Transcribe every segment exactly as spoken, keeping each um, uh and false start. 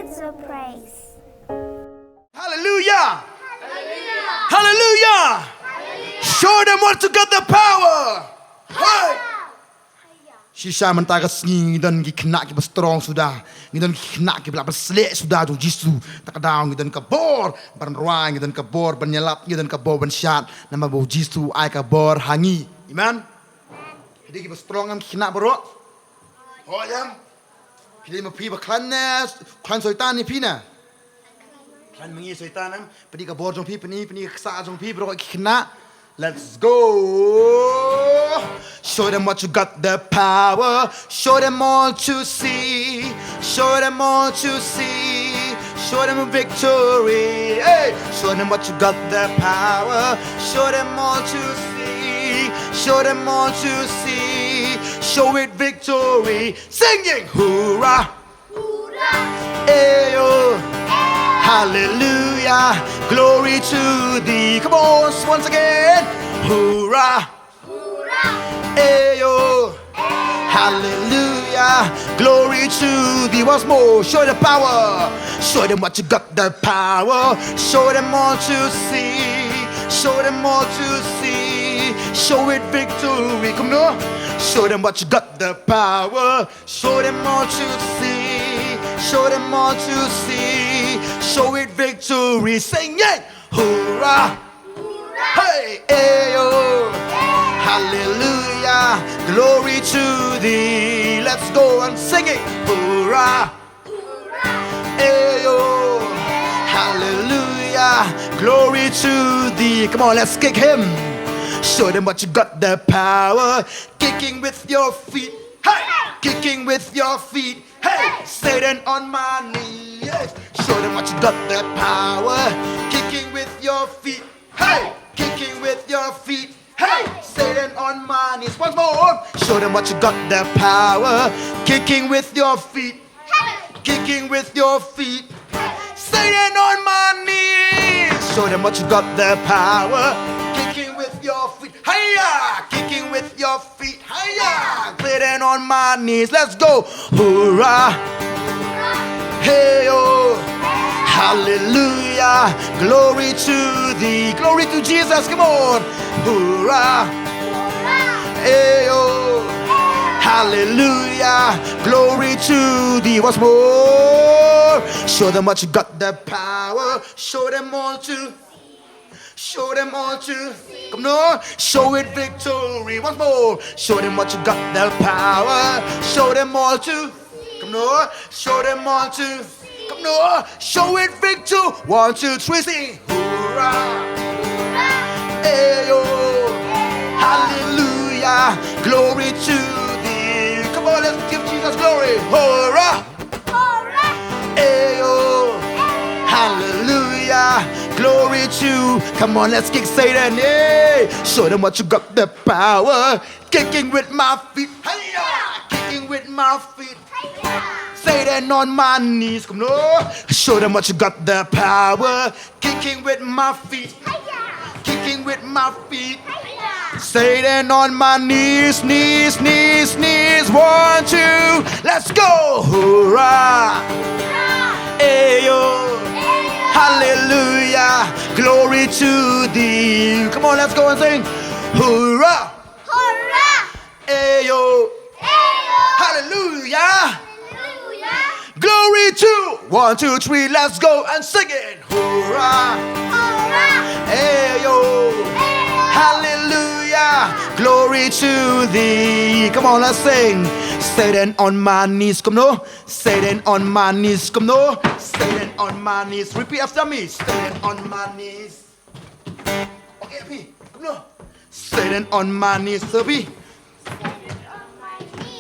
So praise. Hallelujah! Hallelujah! Show them what you got the power! Hey! Shisha mynta ka sngi ngi don ki khynnah kiba strong suda. Ngi don ki khynnah kiba la pynshlur suda jong Jisu. Ta ka daw ngi don ka bor ban rwai, ngi don ka bor ban ïalap, ngi don ka bor ban shad. Namar ba u Jisu u ai ka bor ha ngi. Amen. Phi dei kiba strong em ki khynnah baroh? Hooid em. Phi dei ma phi ba khlaiñ ne, khlaiñ Soitan ne phi ne? Khlaiñ ma ngi Soitan em. Pyni ka bor jong phi, pyni, pyni ka ksah jong phi baroh ki khynnah. Let's go. Show them what you got the power. Show them all to see. Show them all to see. Show them victory. Hey, show them what you got the power. Show them all to see. Show them all to see. Show it victory. Singing hoorah. Ayo. Hallelujah. Glory to thee. Come on, once again. Hoorah. Ayo. Hallelujah. Glory to thee. Once more. Show the power. Show them what you got the power. Show them all to see. Show them all to see. Show it victory. Come on. Show them what you got the power. Show them all to see. Show them all to see. Show it victory. Sing it. Hoorah. Hey, ayo. Hallelujah. Glory to thee. Let's go and sing it. Hoorah. Ayo. Hallelujah. Glory to thee. Come on, let's kick him. Show them what you got the power. Kicking with your feet. Hey! Kicking with your feet. Hey! Satan on my knees. Show them what you got the power. Kicking with your feet. Hey! Kicking with your feet. Hey! Satan on my knees. Once more. Show them what you got the power. Kicking with your feet. Kicking with your feet. Satan on my knees. Show them what you got the power. Kicking with your feet. Hiya! Kicking with your feet. Hiya! Satan on my knees. Let's go. Hoorah. Hey, oh. Hallelujah. Glory to thee. Glory to Jesus. Come on. Hoorah. Ayo. Hallelujah. Glory to thee. Once more. Show them what you got the power. Show them all to. Show them all to. Come on. Show it victory. Once more. Show them what you got the power. Show them all to. Come on. Show them all to. Come on. Show it victory. One, two, three, sing. Hoorah. Ayo. Hallelujah. Glory to thee. Come on, let's give Jesus glory. Hoorah. Ayo. Hallelujah. Glory to. Come on, let's kick Satan. Hey. Show them what you got the power. Kicking with my feet. Hiya. Kicking with my feet. Satan on my knees, come on. Show them what you got the power. Kicking with my feet. Kicking with my feet. Satan on my knees, knees, knees, knees. One, two, let's go. Hoorah. Ayo. Hallelujah. Glory to thee. Come on, let's go and sing. Hoorah. Ayo. Hallelujah. Glory to. One, two, three, let's go and sing it. Hoorah. Ayo. Hallelujah. Glory to thee. Come on, let's sing. Satan on my knees. Come on. Satan on my knees. Come on. Satan on my knees. Repeat after me. Satan on my knees. Okay, Api. Come on. Satan on my knees, Api.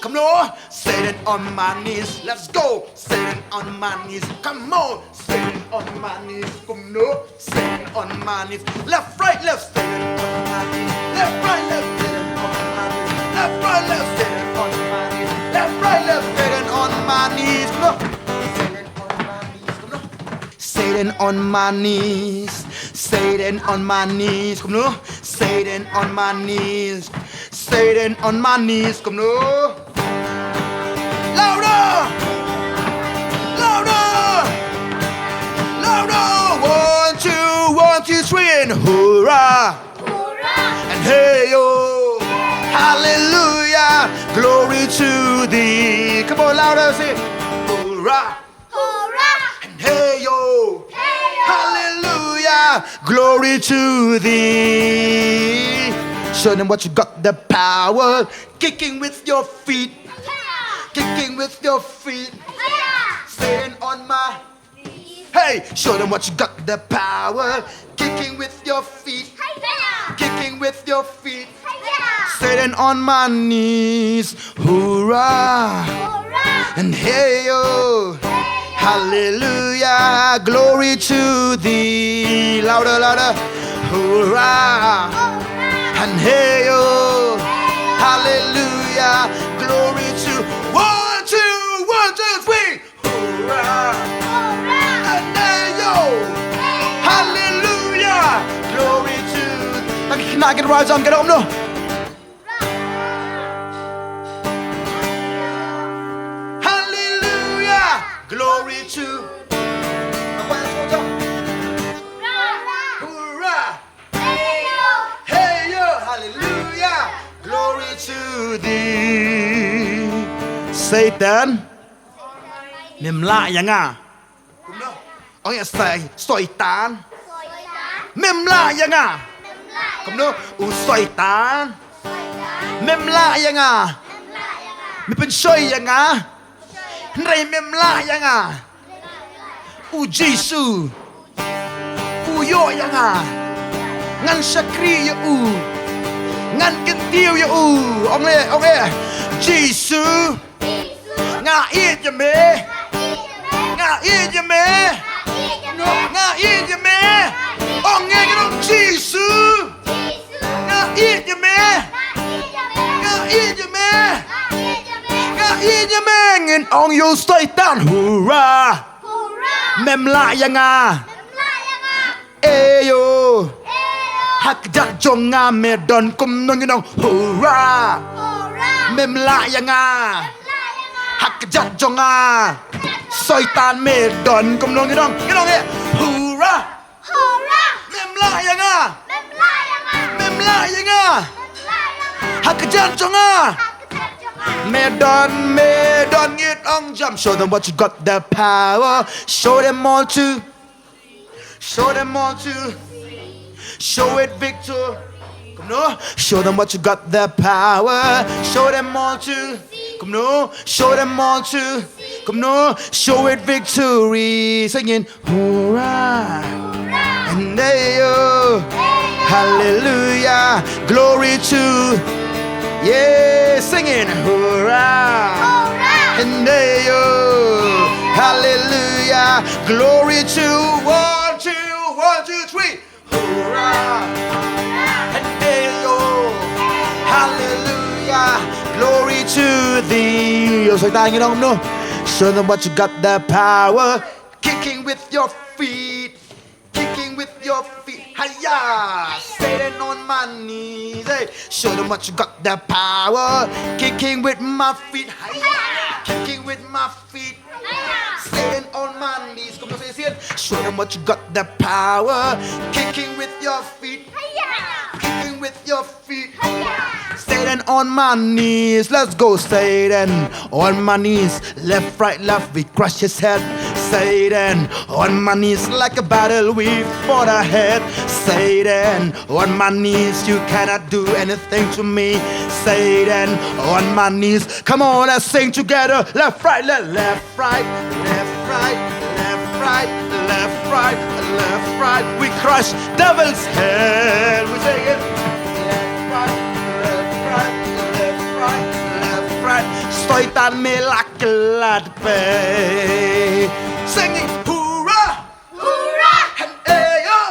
Come on. Satan on my knees. Let's go. Satan on my knees. Come on. Satan on my knees. Come on. Satan on my knees. Left, right, left. Satan on my knees. Left, right, left. Satan on my knees. Left, right, left. Satan on my knees. Left, right, left. Satan on my knees. Come on. Satan on my knees. Come on. Satan on my knees. Satan on my knees. Come on. Satan on my knees. Satan on my knees. Come on. Louder! Louder! Hoorah! Hoorah! And hey yo! Hey yo! Hallelujah! Glory to thee! Come on, louder, say, Hoorah! Hoorah! And hey yo! Hey yo! Hallelujah! Glory to thee! Show them what you got, the power. Kicking with your feet. Yeah! Kicking with your feet. Yeah! Sitting on my Hey, show them what you got, the power. Kicking with your feet. Hiya! Kicking with your feet. Hiya! Sitting on my knees. Hoorah! Hoorah! And hey yo! Hey yo! Hallelujah! Glory to thee. Louder, louder. Hoorah! Hoorah! And hey yo! Hey yo! Hallelujah! Glory to one, two, one, two, three. Hoorah! Hoorah! And hey yo! Hey yo! Hallelujah! Glory to. Tang ki khynnah kin rise on, get up, no? Hallelujah! Glory to. Hoorah! Hey yo! Hey yo! Hallelujah! Glory to thee. Satan. Mem lah ïa nga. Kumno? Ong ïa Sai-, Soitan. Mem lah ïa nga. Kumno? U Soitan. Mem lah ïa nga. Me pynshoi ïa nga. Hynrei mem lah ïa nga. U Jisu. U ïoh ïa nga. Ngan shakri ïa u. Ngan kyntiew ïa u. Ong le, ong le. Jisu. Nga ïeit ïa me. Nga ïeit ïa me. Nga ïeit ïa me. Ong ngi ngi ong Jisu. Nga ïeit ïa me. Nga ïeit ïa me. Nga ïeit ïa me. Ngin ong ïa u Soitan. Hoorah. Mem lah ïa nga. Eyo. Ha kjat jong nga me don kumno ngin ong. Hoorah. Mem lah ïa nga. Ha kjat jong nga. Soitan me don kumno ngin ong. Ngin ong eh. Hoorah. Hoorah. Mem lah ïa nga. Mem lah ïa nga. Mem lah ïa nga. Mem lah ïa nga. Ha kjat jong nga. Ha kjat jong nga. Me don, me don ngin ong jam. Show them what you got, the power. Show them all to. Show them all to. Show it victor. Kumno? Show them what you got, the power. Show them all to. Kumno? Show them all to. Kumno? Show it victory. Singing, hoorah. And hey yo. Hallelujah. Glory to. Yeah, singing, hoorah. And hey yo. Hallelujah. Glory to one, two, one, two, three. Hoorah. And hey yo. Hallelujah. Glory to thee. Yo, Soitan, ngin ong kumno. Show them what you got, the power. Kicking with your feet. Kicking with your feet. Hiya. Sitting on my knees. Hey. Show them what you got, the power. Kicking with my feet. Hiya. Kicking with my feet. Sitting on my knees. Kumno, say it. Show them what you got, the power. Kicking with your feet. Kicking with your feet. Sitting on my knees. Let's go, Satan. On my knees. Left, right, left. We crush his head. Satan. On my knees like a battle we fought ahead. Satan. On my knees. You cannot do anything to me. Satan. On my knees. Come on, let's sing together. Left, right, left, left, right, left, right, left, right, left, right, left, right. We crush devil's head. We sing it. Left, right, left, right, left, right, left, right. Soitan me la kylla de pe. Singing hoorah. Hoorah! And ayo!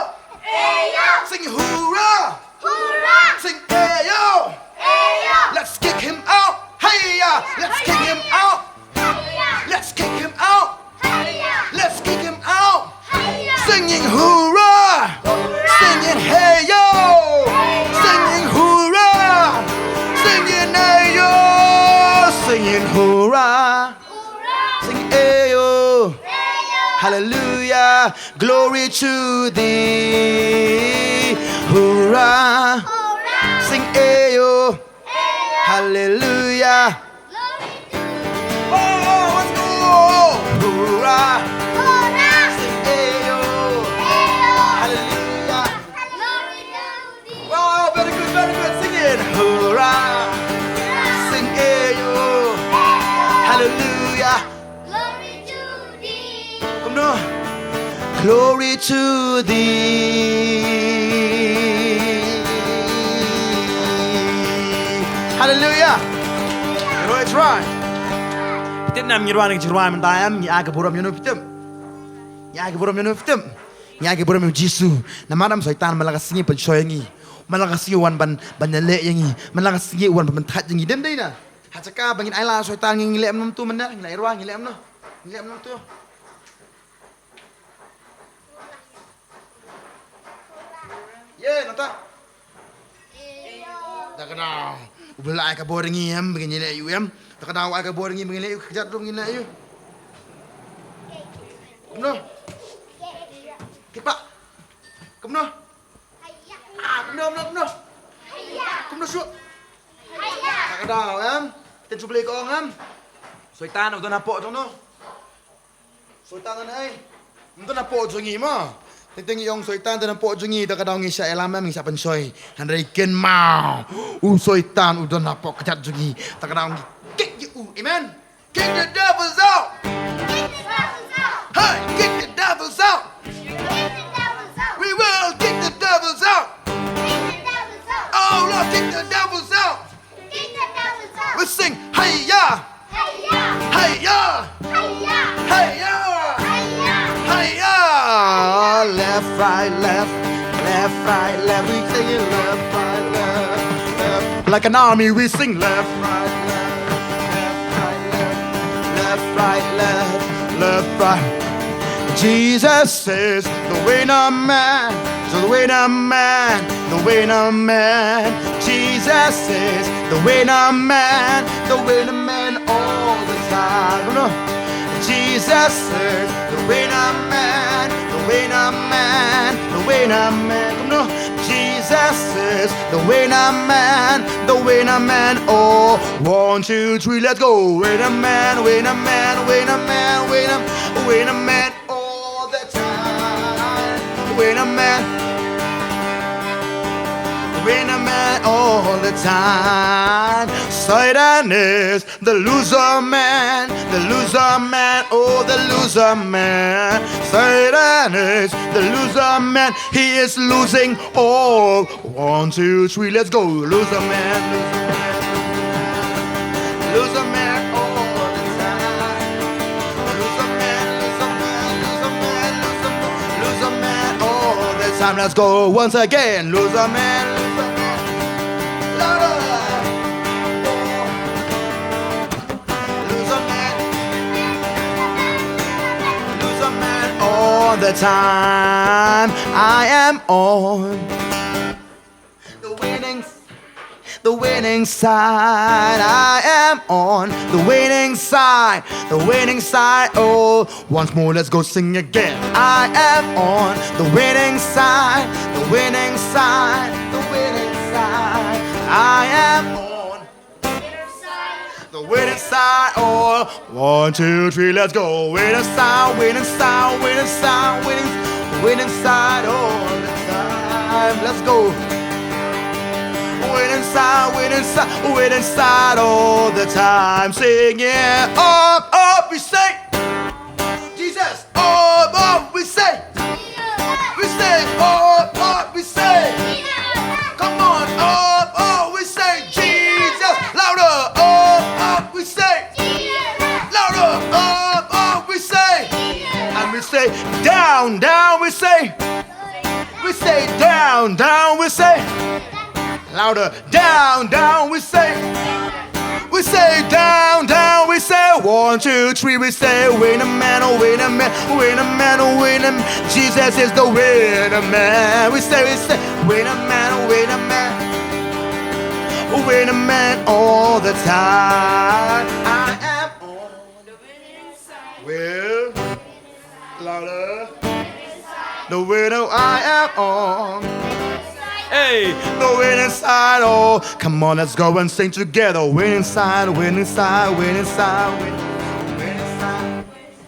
Ayo! Sing hoorah! Hoorah! Sing ayo! Ayo! Let's kick him out! Hiya! Let's kick him out! Hiya! Let's kick him out! Hiya! Let's kick him out! Hiya! Singing hoorah! Hoorah! Singing hey yo! Hey yo! Singing hoorah! Singing ayo! Singing hoorah! Sing ayo. Hallelujah. Hallelujah, glory to thee. Hoorah, sing ayo. Hallelujah. Oh, let's go. Hoorah. Sing ayo. Hallelujah. Wow, very good, very good. Sing it. Hoorah. Sing ayo. Hallelujah. Kumno? Glory to thee. Hallelujah. Right, right. Phi tip ne em, ngi rwai, ngi rwai mynta em, ngi ai ka burom ïano, phi tip? Ngi ai ka burom ïano, phi tip? Ngi ai ka burom ïa u Jisu. Namar em, Soitan man la ka sngi u pynshoi ïa ngi. Man la ka sngi u wan ban, ban ïaleh ïa ngi. Man la ka sngi u wan ban thait ïa ngi. Dei ne em? Ha jaka ba ngin ai la Soitan, ngi leh kumno mynta mynne? Ngi la rwai, ngi leh kumno? Ngi leh kumno mynta? Ye, nangta. Da ka daw u Blei u la ai ka bor ïa ngi em, ba ngin ïaleh ïa u em. Da ka daw u ai ka bor ïa ngi ba ngin ïaleh ïa u, ka kjat ruh ngin ïaleh ïa u. Kumno? Kiba. Kumno? Ah, kumno, kumno, kumno? Kumno shuh? Da ka daw em. Teng shu Blei ka ong em. Soitan u don hapoh jong no. Soitan don, hei. Ym don hapoh jong ngi mo. Teng teng ngi ong Soitan don hapoh jong ngi, da ka daw ngi shah ïalam em, ngi shah pynshoi. Hynrei kynmaw, u Soitan u don hapoh kjat jong ngi. Da ka daw ngi kick ïa u. Amen. Kick the devils out. Hey, kick the devils out. We will kick the devils out. Oh Lord, kick the devils out. We sing, hey ya, hey ya, hey ya, hey ya. Left, right, left, left, right, left. We sing it left, right, left, left. Like an army, we sing left, right, left, left, right, left, left, right, left, left, right. Jesus is the winner man, the winner man, the winner man. Jesus is the winner man, the winner man all the time. Kumno? Jesus is the winner man, the winner man, the winner man. Kumno? Jesus is the winner man, the winner man. Oh, one, two, three, let's go. Winner man, winner man, winner man, winner, winner man all the time. Winner man, winner man all the time. Satan is the loser man, the loser man, oh, the loser man. Satan is the loser man, he is losing all. One, two, three, let's go. Loser man, loser man, loser man all the time. Loser man, loser man, loser man, loser man, loser man all the time. Let's go once again. Loser man, loser man, louder. Loser man, loser man all the time. I am on the winning, the winning side. I am on the winning side, the winning side. Oh, once more, let's go sing again. I am on the winning side, the winning side, the winning side. I am on the winning side, oh, one, two, three, let's go. Winning side, winning side, winning side, winning, winning side all the time. Let's go. Winning side, winning side, winning side all the time. Sing it up, up, we say. Jesus, up, up, we say. We say, up, up, we say. Come on, up, up, we say. Jesus, louder, up, up, we say. Louder, up, up, we say. And we say, down, down, we say. We say, down, down, we say. Louder. Down, down, we say. We say down, down, we say one, two, three, we say winner man, oh winner man, winner man, oh winner man. Jesus is the winner man. We say, we say winner man, oh winner man, winner man all the time. I am on the winning side. Well, Louder. The winner I am on. Hey, the winning side, oh. Come on, let's go and sing together. Winning side, winning side, winning side, winning, winning side.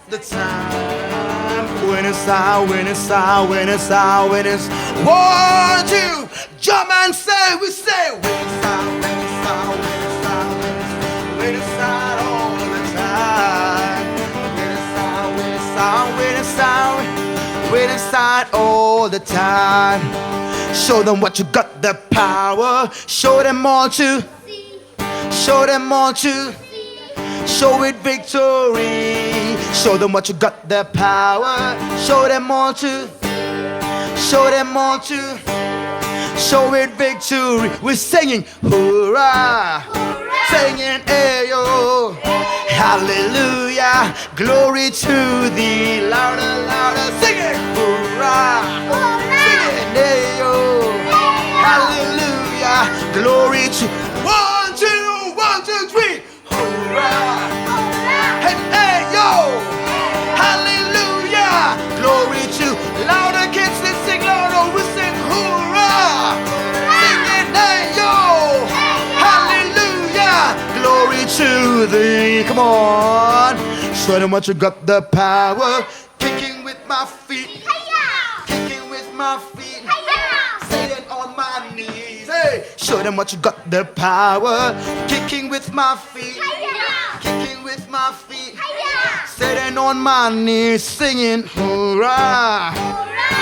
The time. Winning side, winning side, winning side, winning s-, one, two. Jump and say, we say, winning side, winning side, winning side, winning side, winning side all the time. Winning side, winning side, winning side, winning side all the time. Show them what you got, the power. Show them all to. Show them all to. Show it victory. Show them what you got, the power. Show them all to. Show them all to. Show it victory. We're singing hoorah. Singing ayo. Hallelujah. Glory to thee. Louder, louder. Sing it. Hoorah. Sing it ayo. Hallelujah. Glory to. One, two, one, two, three. Hoorah. Hey, hey, yo. Hallelujah. Glory to. Louder, kids, let's sing louder. We sing hoorah. Sing it, hey, yo. Hallelujah. Glory to thee. Come on. Show them what you got, the power. Kicking with my feet. Kicking with my feet. Sitting on my knees. Hey, show them what you got, the power. Kicking with my feet. Kicking with my feet. Sitting on my knees, singing hoorah.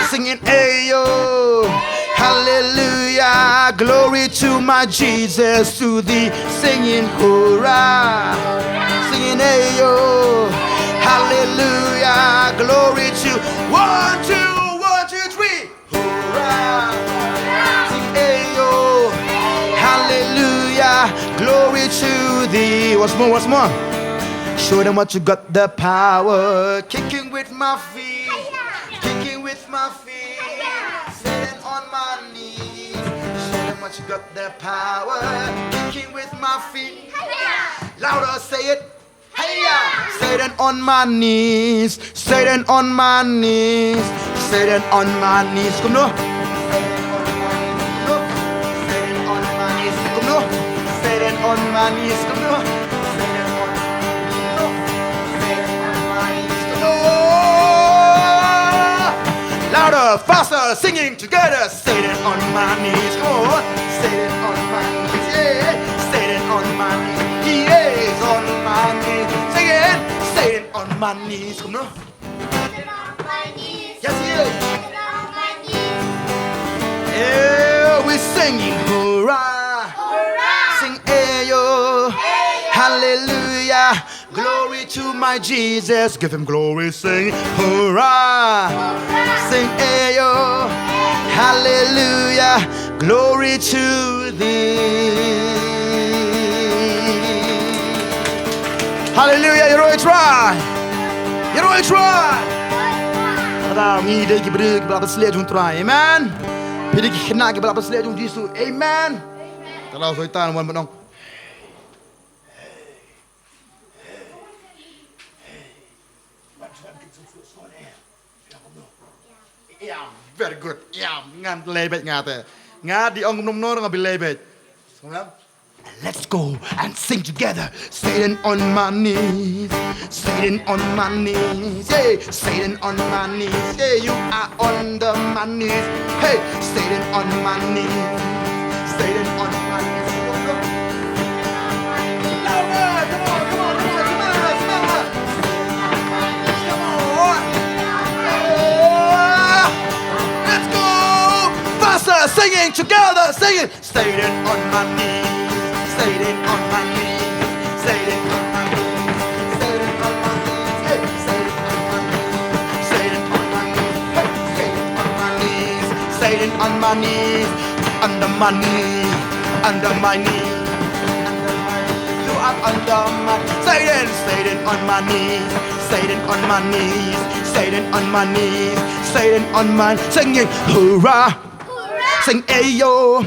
Singing ayo. Hallelujah. Glory to my Jesus, to thee. Singing hoorah. Singing ayo. Hallelujah. Glory to. One, two, one, two, three. Hoorah. Sing ayo. Hallelujah. Glory to thee. Once more, once more. Show them what you got, the power. Kicking with my feet. Kicking with my feet. Sitting on my knees. Show them what you got, the power. Kicking with my feet. Louder, say it. Hey, yeah. Sitting on my knees, sitting on my knees, sitting on my knees. Kumno? Sitting on my knees. Kumno? Sitting on my knees. Kumno? Sitting on my knees. Kumno? Sitting on my knees. Kumno? Louder, faster, singing together. Sitting on my knees, come on. Sitting on my knees, yeah. Sitting on my knees, he is on my knees. Sing it. Sitting on my knees, come on. Yes, he is. Yeah, we're singing hoorah. Sing ayo. Hallelujah. Glory to my Jesus. Give him glory. Sing hoorah. Sing ayo. Hallelujah. Glory to thee. Hallelujah. Ïaroh ïa U Trai. Ïaroh ïa U Trai. Kata ngi dei ki briew kiba la pynshlur jong U Trai. Amen. Phi dei ki khynnah kiba la pynshlur jong U Jisu. Amen. Kata la Soitan wan ban ong. Ïa, very good. Ïa, ngan leh beit nga te. Nga dei ong kumno kumno nga bi leh beit. Let's go and sing together. Sitting on my knees. Sitting on my knees. Yeah. Sitting on my knees. Yeah, you are on the my knees. Hey, sitting on my knees. Sitting on my knees. Louder. Come on, come on, come on, come on, come on. Come on. Yeah. Let's go. Faster, singing together, singing. Sitting on my knees, sitting on my knees, sitting on my knees, sitting on my knees, hey, sitting on my knees, sitting on my knees, hey, sitting on my knees, sitting on my knees, under my knee, under my knee, under my knee. You are under my, sitting, sitting on my knees, sitting on my knees, sitting on my knees, sitting on my, singing, hoorah. Sing ayo.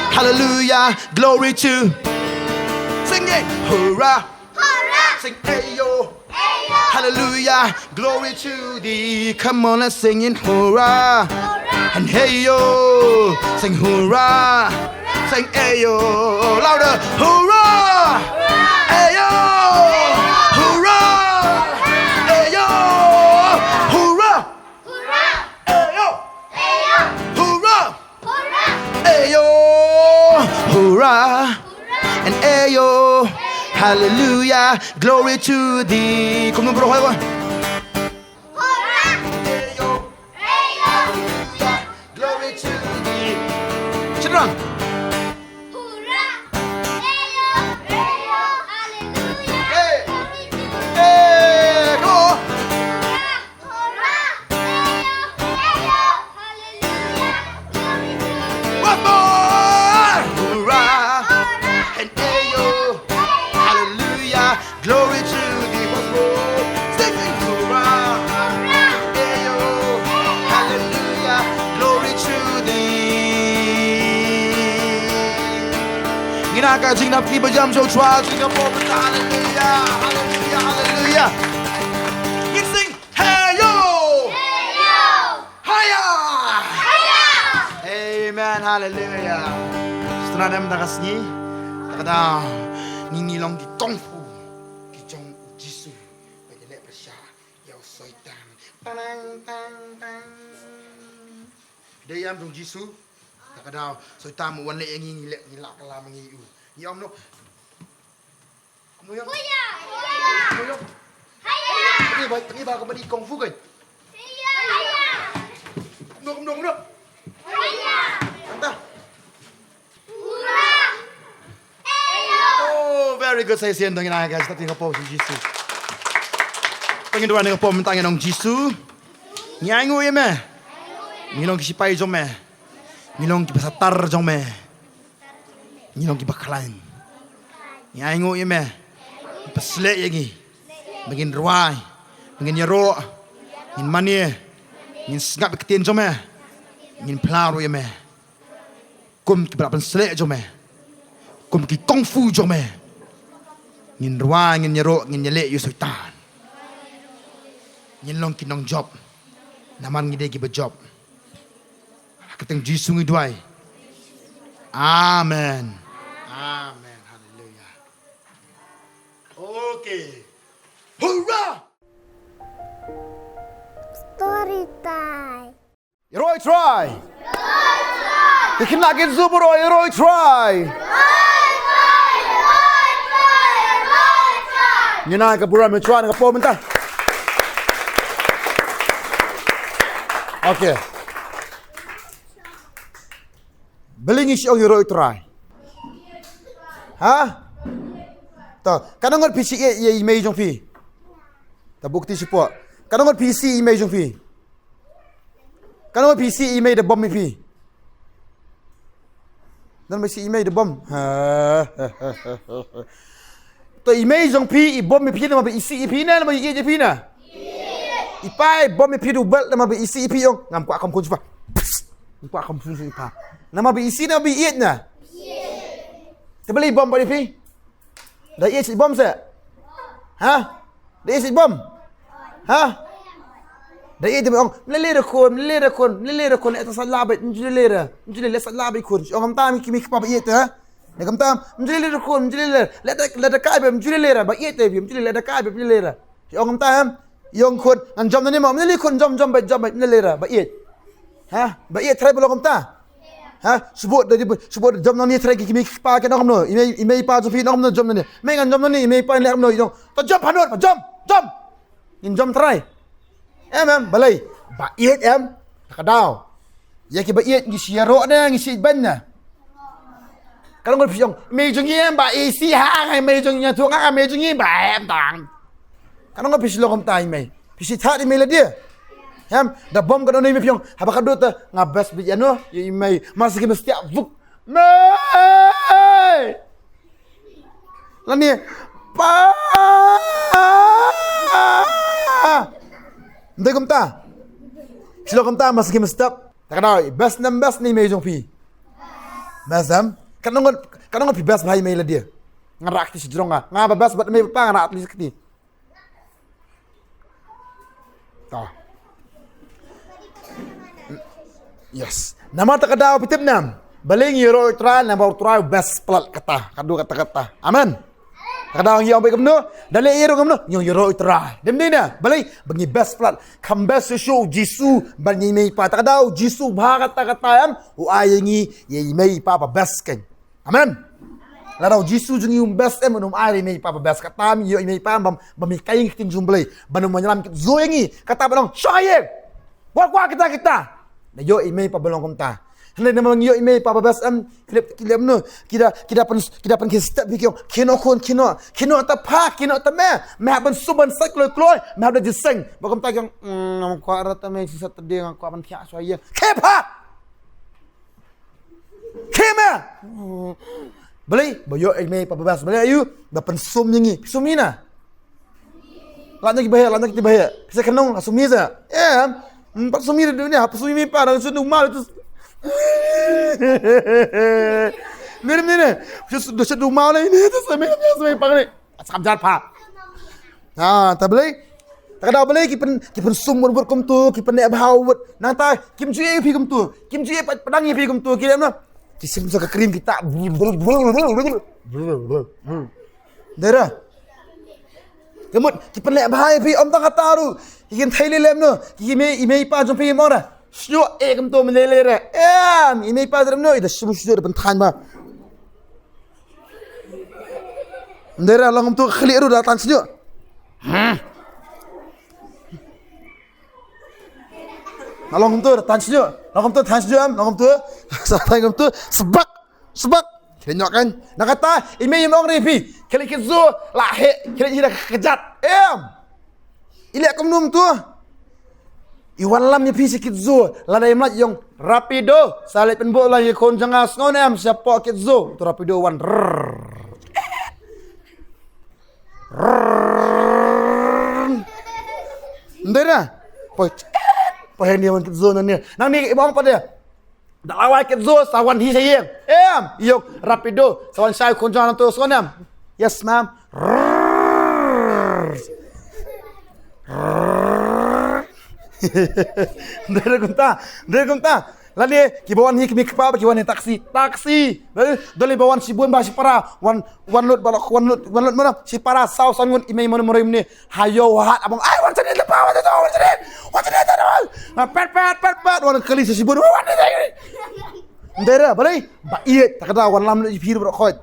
Hallelujah. Glory to. Sing it. Hoorah. Sing ayo. Hallelujah, glory to thee. Come on, let's sing in hoorah and hey yo. Sing hoorah, sing hey yo. Louder, hoorah, hey yo, hoorah, hey yo, hoorah. Hey yo! Hoorah! Hey yo! Hoorah! And hey yo! Hallelujah! Glory to thee! Kumno bro, hai wa? Hey yo! Hey yo! Hallelujah! Glory to thee! Children! Hoorah! Hey yo! Hey yo! Hallelujah! Hey! Glory to thee! Hey! Come on! Hoorah! Once more! Hoorah! And hey yo! Hallelujah! Glory to thee! Once more! Sing it! Hoorah! Hey yo! Hallelujah! Glory to thee! Ngin ïa ka jingnang ki ba jam sha u Trai, jingkyrpad. Hallelujah! Hallelujah! Hallelujah! Ngin sing! Hey yo! Hey yo! Haya! Haya! Amen, hallelujah. Sngewthuh em da ka sngi, da ka daw ngi ngi long ki kung fu ki jong u Jisu. Ba ïaleh pyrshah ïa u Soitan. Tang tang tang. Dei ïa u Jisu. Da ka daw Soitan u wan leh ïa ngi, ngi leh, ngi lah kylla ma ngi u. Ngi ong noh. Kumno ïa? Haya! Kumno ïa? Haya! Kumno ïa? Kumno ïa? Kumno, kumno, kumno? Haya! Anta. Hoorah! Hey yo! Oh, very good. Sa shisien to ngin ai ka jingkyrpad sha u Jisu. To ngin duwai, ngin kyrpad mynta, ngin ong Jisu, ngi ainguh ïa me. Ngi long ki sipai jong me. Ngi long ki ba satar jong me. Ngi long ki ba khlaiñ. Ngi ainguh ïa me. Pynshlei ïa ngi. Ba ngin rwai. Ba ngin ïaroh. Ngin mane. Ngin sngap ïa ka ktien jong me. Ngin phla ruh ïa me. Kum ki ba la pynshlei jong me. Kum ki kung fu jong me. Ngin rwai, ngin ïaroh, ngin ïaleh ïa u Soitan. Ngin long ki nongjop. Namar ngi dei ki ba jop. Ha ka kyrteng Jisu ngi duwai. Amen. Amen. Hallelujah. Okay. Hoorah! Story time. Ïaroh ïa u Trai. Ki khynnah ki kynja baroh, ïaroh ïa u Trai. Ngin ai ka burom ïa u Trai na ka por mynta. Okay. Balei ngi shu ong ïaroh ïa u Trai? Ha? To, katno ngut phi shu ïeit ïa i mei jong phi? To buh kti shapoh. Katno ngut phi isih ïa i mei jong phi? Katno ngut phi isih ïa i mei da bom ïa phi? Don ba isih ïa i mei da bom? Ha. To i mei jong phi i bom ïa phi namar ba i isih ïa phi ne, namar ba i ïeit ïa phi ne? I pa i bom ïa phi da u belt namar ba i isih ïa phi, ong, ngam kwah kham khun shuh pa. Ngam kwah kham khun shuh pa. Namar ba i isih, namar ba i ïeit ne? Te balei i bom pat ïa phi? Da ïeit sha i bom seh? Ha? Da ïeit sha i bom? Ha? Da ïeit, te ong, mlele da khun, mlele da khun, mlele da khun, eh, ta sa la beit, mjlele da, mjlele sa la beit khun. Ong kumta mi ki mei ki pa ba ïeit, ha? Ne kumta, mjlele da khun, mjlele da, lada, lada kai beit, mjlele da, ba ïeit te beit, mjlele da kai beit, mjlele da. Ong kumta, em? Ïong khun, ngan jom nangne mo, mlele khun, jom, jom beit, jom beit, mlele da, ba ïeit. Ha? Ba ïeit trai ba long kumta. Ha? Shu bud da, shu bud da jom nangne trai ki mei ki pa kin ong kumno. I mei, i mei i pa jong phi ong kumno jom nangne. Mei ngan jom nangne, i mei i pa leh kumno, i ong. To jom phanot, jom, jom. Ngin jom trai. Em, em, balei? Ba ïeit em. Ka daw. Ïa ki ba ïeit ngi shu ïaroh ne, ngi shu ïeit ban ne. Ka long phi ong, mei jong ngi em ba isih ha, nga mei jong ngi, tu nga mei jong ngi ba em tang. Ka long phi shu long kumta i mei. Phi shu thad i mei lade. Em, da bom ka don i mei phi ong, haba ka dut ta, nga best bit ïa no, ïa i mei, masi ki mestiak vuk. Mei! Lane, pa! Ym dei kumta. Shu long kumta, masi ki mestiak. Ta ka daw, best ne ym best ne i mei jong phi? Best em? Katno ngut, katno ngut phi best bha ïa i mei lade? Nga rah kti shi jrong nga. Nga ba best bad i mei bad i pa nga rah kti shi kti. To. Yes. Namar kata ka daw phi tip ne em? Balei ngi ïaroh ïa u Trai, namar u Trai u best palat kata. Katto katne kata. Amen. Kata ka daw ngi ong bad kumno? Da leh ïaroh kumno? Ngi ïaroh ïa u Trai. Dei ne em? Balei? Ba ngi best palat. Kham best shuh shuh u Jisu bad ngi mei pa. Kata ka daw u Jisu bha katta katta em. U ai ïa ngi ïa i mei i pa ba best keiñ. Amen. Lada u Jisu jong ngi um best em, um ai ïa i mei i pa ba best. Kata em ïoh i mei i pa ba, ba mih keiñ ha ka ktien jong u Blei. Ba um ïalam kit zo ïa ngi. Kata ba ong, shong ha ïing. Wat kwah kita kita. Da ïoh i mei i pa ba long kumta. Hynrei namar ngi ïoh i mei i pa ba best em, ki leh, ki leh kumno, ki da, ki da pyn, ki da pynkhie step ïa ki ong, khie noh khun, khie noh, khie noh ta pha, khie noh ta me. Me hap ban sum ban sait kloi kloi, me hap da jingïaseng. Ba kumta ki ong, mm, ngam kwah ra ta me, shi Saturday ngam kwah ban thiah shuwa ïa. Khie pha. Khie me. Balei, ba ïoh i mei i pa ba best. Balei aïu, ba pynsum ïa ngi. Phi sum ïa ngi na. Lait na ki ba heh, lait na ki ba heh. Phi sa kynnoh, la sum ïa sa. Em, hmm, pat sum ïa da dunia, pat sum ïa i mei i pa, dang shu dum mal tu. Meri meri. Shu, shu dum mal ïa i mei i pa, sa mei, sa mei i pa ni. Sa kam jar pha. Ha, ta balei? Ta ka daw balei ki pyn, ki pynsum wut wut kumtu, ki pyneh bha wut. Nangta kim ju ïa phi kumtu. Kim ju ïa pat pdang ïa phi kumtu, ki leh kumno? Ki sim sa ka cream kita. Dei re. Ka mut, ki pynleh bha ïa phi, ym tang kata ruh. Ki kynthei lei lem noh. Ki mei, i mei i pa jong phi ym ong re. Shu ïoh eh kumto mynlei lei re. Em, i mei i pa jong phi noh, i da shim shu ïoh da pynthaiñ bha. Dei re, long kumto khlieh ruh da tan shu ïoh. Hmm. Nga long kumto, tang shu, long kumto, tang shu em, long kumto. Sa tang kumto, sbak, sbak. Kynnoh kan. Na kata, i mei i ong re phi, khie leit kit zoo, la heh, khie leit hi da ka kjat. Em. I leh kumno kumto. I wan lam ïa phi sha kit zoo, lada im lait i ong, Rapido, sa leit pynbud lang ïa khun jong nga sngew ne em, shapoh kit zoo. To Rapido wan. Rrrr. Rrrr. Ndei na. Poi. Poi hangne wan kit zoo nangne. Nangne i ong pat de. Da la wai kit zoo sa wan hi sha ïing. Em, i ong Rapido. Sa wan shai khun jong nga nangto, sngew ne em. Yes, ma'am. Rrrr. Rrrr. Ndei kumta. Ndei kumta. Lane, kiba wan hi kmie kpa, ba ki wan hi taxi, taxi. Lane, dei ba wan shibun ba shipara, wan, wan lut ba lok, wan lut, wan lut mana, shipara, saw san ngut i mei mano mano i mane. Hayo hat, abang, ai, wan sini lepa, wan sini, wan sini, wan sini, wan sini. Na, pet, pet, pet, pet, wan kali sa shibun, wan sini. Ndei re, balei, ba iet, ta ka daw, wan lam lut i phi ru ba khot.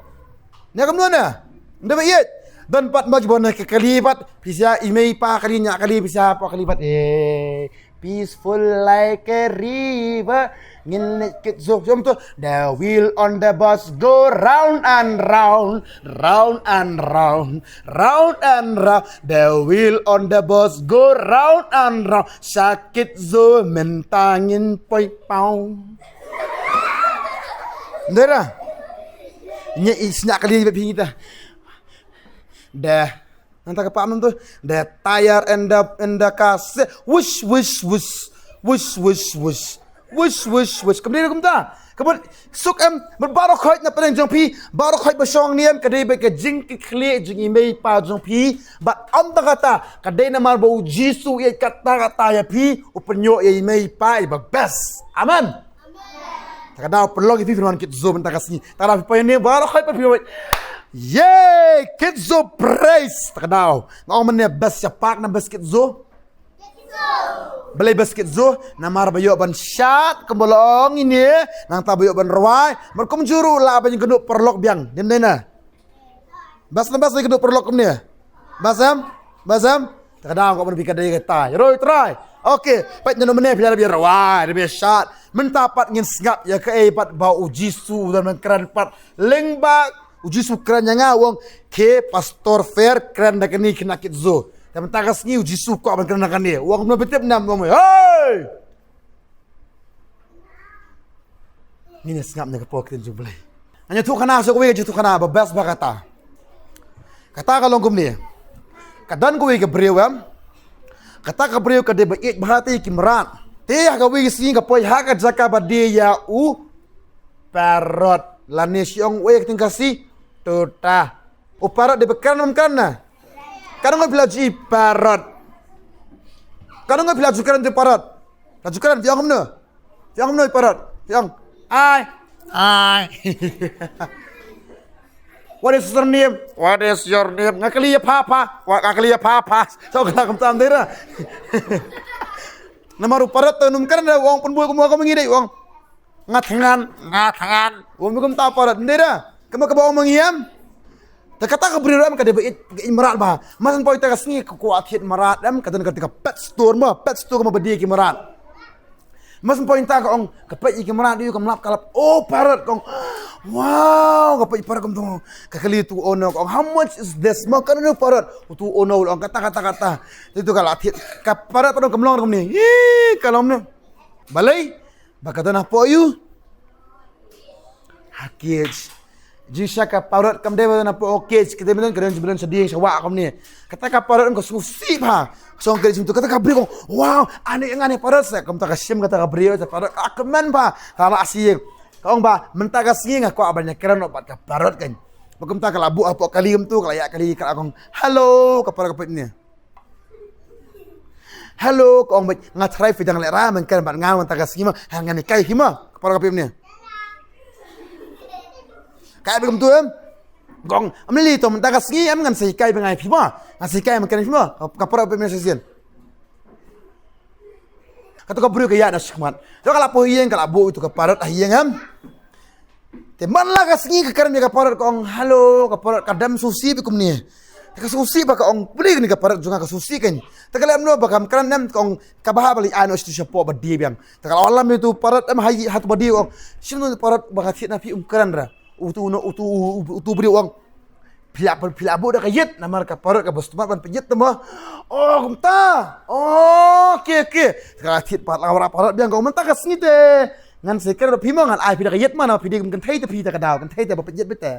Nia kam nuna. Nda ba iet. Don pat ma ki bon ka kali pat. Pisa i mei pa kali nia kali pisa pa kali pat. Eh, peaceful like a river. Ngin leit kit zoo jom tu. The wheel on the bus go round and round, round and round, round and round. The wheel on the bus go round and round. Sha kit zoo mynta ngin poi paw. Ndera. Nia i sniak kali ba phi ngita. Dah. Nanta ka pam tu. The tire and the, and the car say, whoosh, whoosh, whoosh. Whoosh, whoosh, whoosh. Whoosh, whoosh, whoosh. Kam dei kumta. Ka mut suk em, mut baroh khoit na pdeng jong phi, baroh khoit ba shong nia em, ka dei ba ka jingkitkhlieh jong i mei pa jong phi, bad ym tang kata, ka dei namar ba u Jisu u ïeit katta katta ïa phi, u pynïoh ïa i mei pa i ba best. Amen. Ta ka daw pynlong ïa phi phin wan kit zoo mynta ka sngi. Ta ka daw phi poi ne baroh khoit phi poi. Yay, kit zoo praise. Ta ka daw. Nga ong mynne best sha park ne best kit zoo? Balei best kit zoo? Namar ba ïoh ban shad kumba la ong ine, nangta ba ïoh ban rwai. Mar kumjuh ruh lah ban ïakynduh paralok biang. Dei ym dei na? Best na best ïakynduh paralok kumne. Best em? Best em? Ta ka daw ka ban phi ka dei kata. Ïaroh ïa u Trai. Okay, peit na mynne phi la dep ïa rwai, dep ïa shad. Mynta pat ngin sngap ïa kaei pat ba u Jisu u don ban kren pat. Lyngba u Jisu kren ïa nga u ong, "Khie Pastor Fer kren da kane khynnah kit zoo." Te mynta ka sngi u Jisu kwah ban kren da kane. U ong kumno phi tip ne em, u ong, "Hei!" Ngin ïa sngap na ka por ktien jong U Blei. Nga ïathuhkhana sha kawei ka jingïathuhkhana ba best ba kata. Kata ka long kumne. Ka don kawei ka briew em. Kata ka briew ka dei ba ïeit bha te ki mrad. Te ha kawei ka sngi ka poi ha ka jaka ba die ïa u parrot. Lane shu ong wei ka ktien Khasi. Tuta. U parrot dei ba kren ym kren na? Kren ngut phi la ju i parrot. Ka nong phi la ju kren te parrot. La ju kren, phi ong kumno? Phi ong kumno parrot? Phi ong, "Ai. Ai." "What is your name? What is your name?" Nga kylli ïa pha pha. Wa, nga kylli ïa pha pha. Sa ka la kumta ym dei re. Namar u parrot te um kren re, u ong pynbul kumno ka ma ngi dei, u ong, "Nga thngan, nga thngan." U ong kumta parrot, ym dei re. Kaba, kaba ong ma ngi em. Te kata ka briew em ka dei ba ïeit, ka ïeit mrad bha. Mar syn poi te ka sngi ka kwah thied mrad em, ka don kata ka pet store mo, pet store mo ba die ki mrad. Mar syn poi te ka ong, ka peit ïa ki mrad, ïa ka mlap ka lap, oh, parrot, ka ong, "Wow," ka peit parrot kumto. Ka kylli utu u owner, ka ong, "How much is this?" Mo, ka don parrot. Utu u owner u ong, "Kata, kata, kata." Te utu ka la thied, ka parrot ka don ka mlong kumne. Hi, ka long ne. Balei? Ba ka don hapoh ïa u ha cage. Jingshisha ka parrot kam dei ba don hapoh cage, ka dei ba don, ka don, ba don sha dieng sha wah kumne. Kata ka parrot em ka sngewsih bha. Song ka dei sngewsih, kata ka briew ka ong, "Wow, ani nga ni parrot sa." Kumta ka shim kata ka briew, sa parrot ka kmen bha. Ka la sih. Ka ong ba, "Mynta ka sngi nga kwah ban ïakren noh bad ka parrot kan." Ba kumta ka la buh hapoh kali kumto, ka la ïa kali, ka la ong, "Hello," ka parrot ka peit ne. "Hello," ka ong, "bad nga tharai phi dang lehrain ban kren bad nga mynta ka sngi mo, ha ngan hikai phi mo," ka parrot ka peit ne. Ka ïa kumto em. Ka ong, "Ym lei to mynta ka sngi em ngan sa hikai ba ngan phi mo. Ngan sa hikai ban kren phi mo," ka parrot ka peit ne sa shisien. Kato ka briew ka ïaid na shakhmat. Te ka la poi ha ïing, ka la buh ïa uto ka parrot ha ïing em. Te man la ka sngi ka kren ïa ka parrot, ka ong, "Hello," ka parrot ka dam sngewsih bha kumne. Te ka sngewsih bha, ka ong, "Balei kane ka parrot jong nga ka sngewsih kan?" Te ka leh kumno ba kam kren em, ka ong, "Kaba hap ba lei ai noh sha tu shapoh ba die biang." Te ka la wallam ïa uto u parrot em ha ï-, ha uto ba die, ka ong, "Shim noh uto u parrot ba nga thied na phi um kren re." Uto u no, uto u, u, uto u briew u ong, "Phi la, phi la buh da ka ïit, namar ka parrot kaba sngewtynnat ban peit ïit te mo." "Oh, kumta. Oh, okay, okay." Te ka la thied pat la ka parrot biang, ka ong, "Mynta ka sngi te ngan sa kren bad phi mo, ngan ai phi da ka ïit mo, namar phi dei kum kynthei te phi te ka daw, kynthei te ba peit ïit beit te."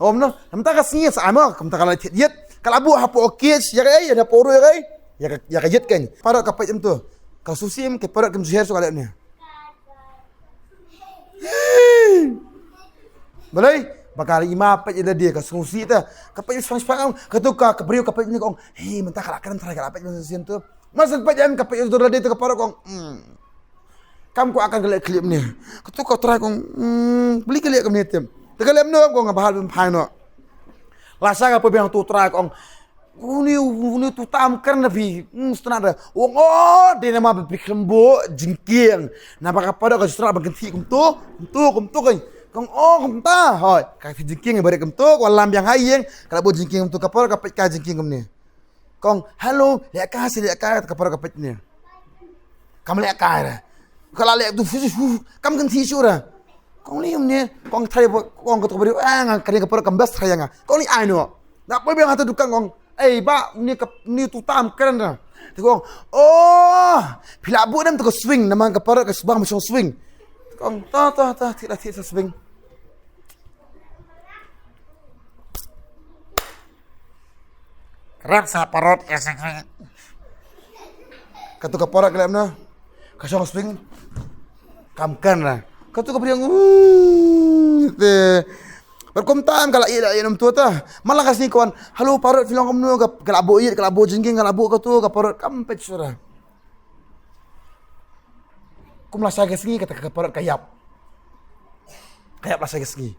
Ong kumno, "Mynta ka sngi sa ai mo," kumta ka la thied ïit. Ka la buh hapoh cage, ïa kaei, ïa hapoh ruh ïa kaei, ïa ka, ïa ka ïit kan. Parrot ka peit kumto. Ka sngewsih em, ka parrot kam ju her shuh, ka leh kumne. Balei? Ba ka i ma peit ïa lade, ka sngewsih te. Ka peit shipang shipang, kato ka, ka briew ka peit ne, ka ong, "Hei, mynta ka la kren tharai, ka la peit ïa lade shisien to." Mar syn peit em, ka peit ïa lade to, ka parrot ka ong, "Hmm. Kam kwah kan ka leh khlieh kumne." Kato ka trai ka ong, "Hmm, balei ka leh kumne te?" Te ka leh kumno, ka ong, "Nga ba hap ban phai noh." Lashai ka poi biang uto u trai, ka ong, "Une, une uto uta um kren na phi, hmm, sngewtynnat re." U ong, "Oh, dei namar ba phi khlem buh jingkieng. Naba ka parrot ka ju sngewtynnat ban kynthih kumto, kumto, kumto kan." Ka ong, "Oh, kumta. Hooid, ka kynthih jingkieng ba rit kumto, ka wallam biang ha ïing, ka la buh jingkieng kumto." Ka parrot ka peit ka jingkieng kumne. Ka ong, "Hello, lehkai sa lehkai," ka parrot ka peit ne. Kam lehkai re. Ka la leh tu, fu, fu, kam kynthih shuh re. Ka ong, "Lei kumne?" Ka ong, "Tharai ba," ka ong, "kato ka briew, ah, nga kane ka parrot kam best tharai ïa nga." Ka ong, "Lei ai noh." Da poi biang ha uto u dukan, ka ong, "Ei bah, une ka, une uto uta um kren re." Te ka ong, "Oh, phi la buh ne em uto ka swing, namar ka parrot ka shu bang ba shong swing." Te ka ong, "To, to, to, thied la thied sa swing." Kren sa parrot ïa swing. Kato ka parrot ka leh kumno? Ka shong swing. Kam kren re. Kato ka briew, uh, te. Bad kumta em ka la ïeh, la ïeh nym to te. Man la ka sngi ka wan, "Hello parrot, phi long kumno?" Ka, ka la buh ïit, ka la buh jingkieng, ka la buh kato, ka parrot kam peit shuh re. Kum lashai ka sngi kata ka parrot ka ïap. Ka ïap lashai ka sngi.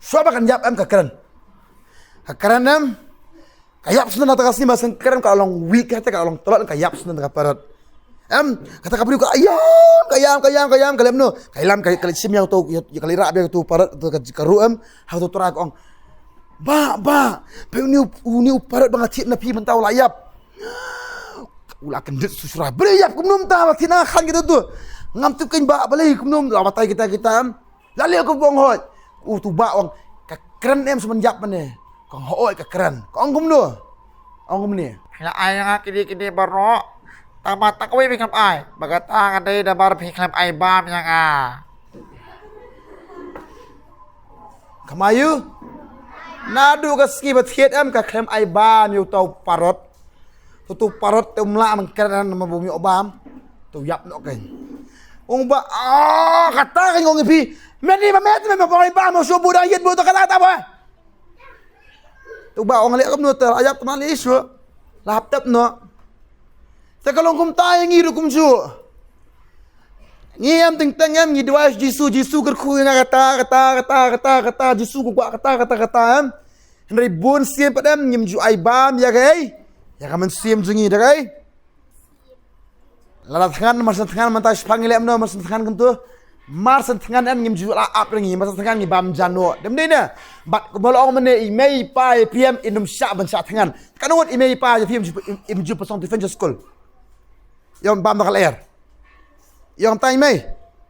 Shuwa ba kan ïap em ka kren. Ka kren em. Ka ïap shuwa na kata ka sngi, mar syn kren ka long weak, kata ka long tlot, ka ïap shuwa na kata ka parrot. Em, kata ka briew ka ïam, ka ïam, ka ïam, ka ïam, ka leh kumno? Ka ïam, ka, ka leit shim ïa uto, ïa, ka leit rah biang uto u parrot, uto ka, ka ruh em. Ha uto u trai ka ong, "Bah, bah, peit une u, une u parrot ba nga thied na phi mynta u la ïap." U la kyndit shuh shuh. "Balei ïap kumno mynta, ba thied na nga khan kita to? Ngam tip kein bah, balei kumno mynta?" La batai kita kita em. La leh kumba ong hooid. Uto u bah u ong, "Ka kren em shuwa ban ïap mane?" Ka ong, "Hooid ka kren." Ka ong, "Kumno?" Ong kumne. "Phi la ai ïa nga kine kine baroh. Tang ba tang kawei phi khlem ai. Ba kata ka dei namar phi khlem ai bam ïa nga." Ka ma ïa u. Naduh ka sngi ba thied em ka khlem ai bam ïa uto u parrot. Uto u parrot te um lah ban kren namar ba um ïoh bam. Te u ïap noh kein. Ong ba, "Ah, kata kein ong ïa phi. Mynne ba met, mynne ba ong ai bam, shu buh da ïit buh to kata kata ba." Te u bah u ong, "Leh kumno te, la ïap te ma lei shuh. La hap tep noh." Te ka long kumta ïa ngi ruh kumjuh. Ngi em teng teng em ngi duwai Jisu, Jisu kyrkhu ïa nga kata, kata, kata, kata, kata, Jisu ko kwah kata, kata, kata em. Hynrei bun sien pat em ngim ju ai bam ïa kaei, ïa ka mynsiem jong ngi da kaei. Lada thngan, mar shen thngan mynta shiphang ngi leh kumno, mar shen thngan kumto. Mar shen thngan em ngim ju la ap ring ngi, mar shen thngan ngi bam jano. Dem dei ne. Bad kumba la ong mynne i mei i pa i phi em in ym shah ban shah thngan. Katno ngut i mei i pa i phi em ju, im ju pasong tifen sha skul. Ïong bam da ka lyer. Ïong tai mei.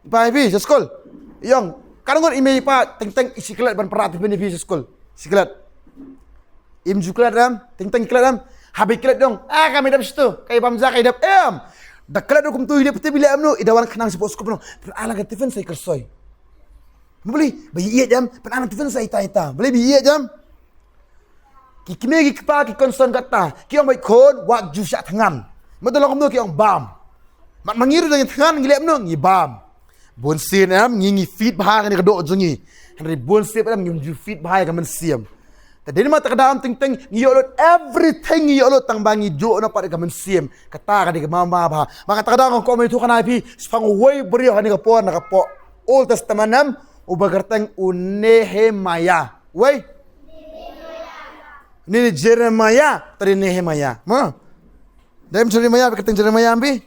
Pa i phi sha skul. Ïong katno ngut i mei i pa teng teng i siklet ban para tifen i phi sha skul. Siklet. Im ju klet em, teng teng klet em. Haba i klet dong, ah, ka mi dep shitu, ka i bam ja ka i dep em. Da klet ruh kumtu i dep te bi leh em no, i da wan khnang sha pok skul pynong. Pynang la ka tifen sa i kyrsoi. Balei ba i ïeit em, pynang la tifen sa ita ita. Balei ba i ïeit em. Ki kmie ki kpa ki concern kata, ki ong beit khun, wat ju shah thngan. Mut da long kumno ki ong bam. Mat ma ngi ruh da ngi thngan ngi leh em no, ngi bam. Bun sien em ngi ngi fit bha kane ka doh jong ngi. Hynrei bun sien em ngi ju fit bha ïa ka mynsiem. Te dei ma ta ka dang teng teng ngi ïoh lut everything ngi ïoh lut tang ba ngi juh na pat ïa ka mynsiem. Kata ka dei ka ma ma bha. Ma kata ka dang ko me thu kana phi. Spang wei briew hani ka por na ka por Old Testament em uba kyrteng u Nehemiah. Wei. Ni Jeremiah, tadi Nehemiah. Ma. Dem Jeremiah, kyrteng Jeremiah bi.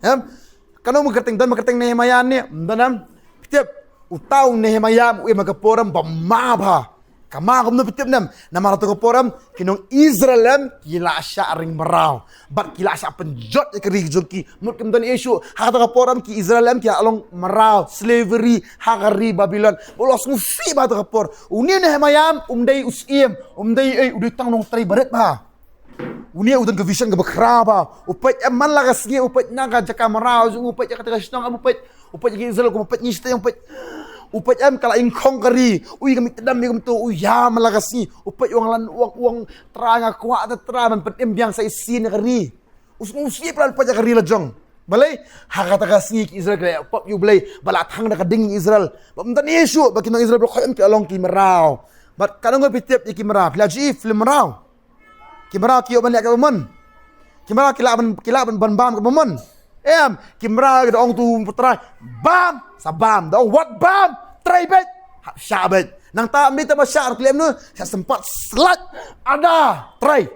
Em. Kano ma kyrteng don ma kyrteng Nehemiah ni, don em. Pitip. Utau Nehemiah u ma ka por em ba ma bha. Ka ma kumno pitip nem. Namar tu ka por em ki nong Israel em ki la shah ring mraw. Bad ki la shah pynjot ïa ka ri jong ki. Mut kim don issue. Ha tu ka por em ki Israel em ki la long mraw slavery ha ka ri Babylon. Bolos ngusi ba tu ka por. Uni Nehemiah em um dei u siem, um dei ei u dei tang nongtrei barit ba. Uni u don ka vision kaba khraw ba. U peit em man la ka sngi, u peit na ka jaka mraw, u peit ïa kata ka shnong, em u peit, u peit ïa ki Israel, u peit ngi shteng, u peit. U peit em ka la ingkhong ka ri, u ïa ka mit tdam ïa kumto, u ïa man la ka sngi, u peit u ong lan u ong u ong Trai nga kwah te Trai ban pynim biang sa shisien ïa ka ri. U sngew sngewsih pla u peit ïa ka ri la jong. Balei, ha kata ka sngi ki Israel ka la pop ïa u Blei, ba la thang da ka ding Israel. Ba mynta ni Yeshu, ba ki nong Israel ba la khot em ki la long ki mraw. Bad ka nong phi tip ïa ki mraw, phi la ju i film mraw. Ki mraw ki ïoh ban leh kaba mon. Ki mraw ki lah ban, ki lah ban, ban bam kaba mon. Em, ki mraw ki da ong tu u Trai, bam, sa bam, da ong wat bam, trei beit. Hap shah beit. Nangta mynta ba shah ruh ki leh kumno, shah sympat slat. Ada, trei.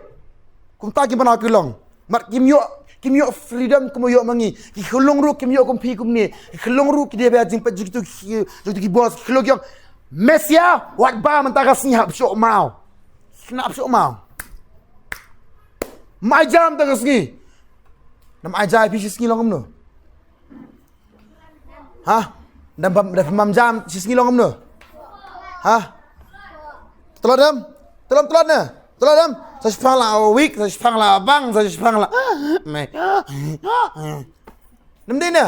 Kumta ki mraw ki long. Mat kim ïoh, kim ïoh freedom kum ïoh ma ngi. Ki khyllung ruh kim ïoh kum phi kum ne. Ki khyllung ruh ki dei ba jingpeit jong kitu ki, jong kitu ki boss. Ki khyllung ki ong, Mesia, wat bam mynta ka sngi hap shoh maw. Khynnah hap shoh maw. Mai jam mynta ka sngi. Nam ai jam phi shi sngi long kumno. Ha? Dang bam, dang bam jam shi sngi long kumno. Ha? Tlot em? Tlot, tlot ne? Tlot em? Sa shipang la week, sa shipang la bang, sa shipang la. Me. Nam dei ne?